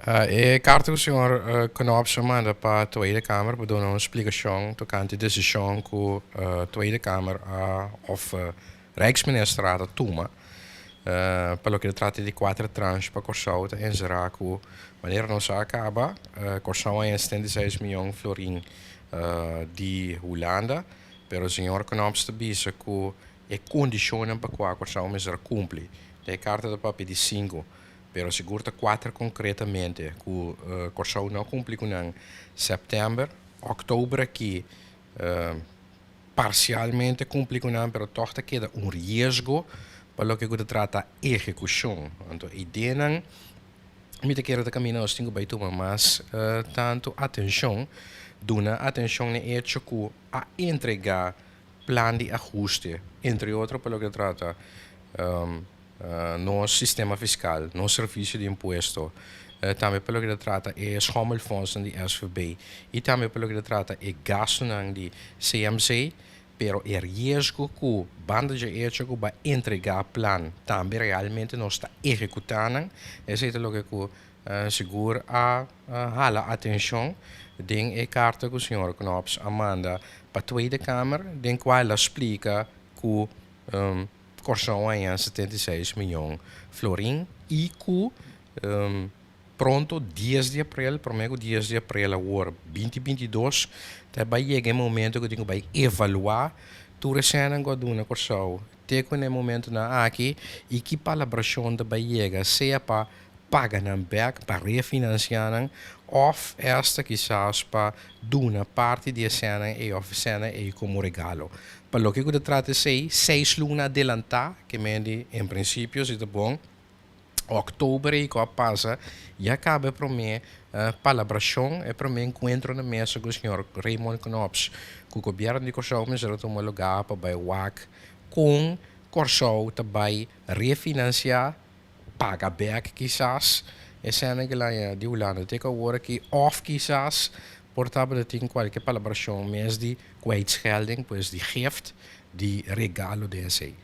E karta ku señor Knops a manda pa Tweede Kamer pa duna un splikashon tokante desishon ku Tweede Kamer a òf Rijksministerraad a tuma pa loke ta trata di kuater tranche pa Kòrsou ta enserá ku manera nos a kaba Kòrsou a haña 76 mion florin di Hulanda, pero señor Knops ta bisa ku e kondishonnan pa kua Kòrsou mester a kumpli. Den e karta ta papia di sinku. Pero sigur ta kuater konkretamente ku Kòrsou no a kumpli ku nan sèptèmber, òktober aki parsialmente kumpli ku nan pero tòg ta keda un riesgo pa loke ku ta trata ehekushon. Anto ideanan mi ta kere ta kaminda nos tin ku bai tuma mas tantu atenshon, duna atenshon na e echo ku a entregá plan di ahuste, entre otro pa loke ta trata nos sistema fiskal, nos servisio di impuesto, tambe pa loke ta trata e schommelfondsen di SVB i tambe pa loke ta trata e gastunan di CMC, pero e riesgo ku banda dje echo ku bo a entregá plan tambe realmente nos ta ehekutá nan, esei ta loke ku sigur a hala atenshon den e karta ku señor Knops a manda pa Tweede Kamer den kua el a splika ku Kòrsou haña 76 miyon florin i ku pronto 10 di aprel, promé ku 10 di aprel awor 2022 ta bai yega e momento ku tin ku bai evaluá tur e sènnan ku a duna Kòrsou te ku na e momentonan aki i ki palabrashon ta bai yega sea pa paga nan bèk, pa refinansiá nan òf esta kisas pa duna parti di e sènnan ei òf e sènnan ei komo regalo. Pa loke ku ta trata esei, seis luna adelantá, ke men di en prinsipio si ta bon, òktober ei ku a pasa ya kaba e promé palabrashon, e promé enkuentro na mesa ku señor Raymond Knops ku gobièrnu di Kòrsou mester a tuma lugá pa bai wak kon Kòrsou ta bai refinansiá, paga bèk kisas e sènnan ku el haña di Hulanda te ku awor aki òf kisas por tabata tin kualke palabrashon mes di kwijtschelding, pues di gift, di regalo den esei.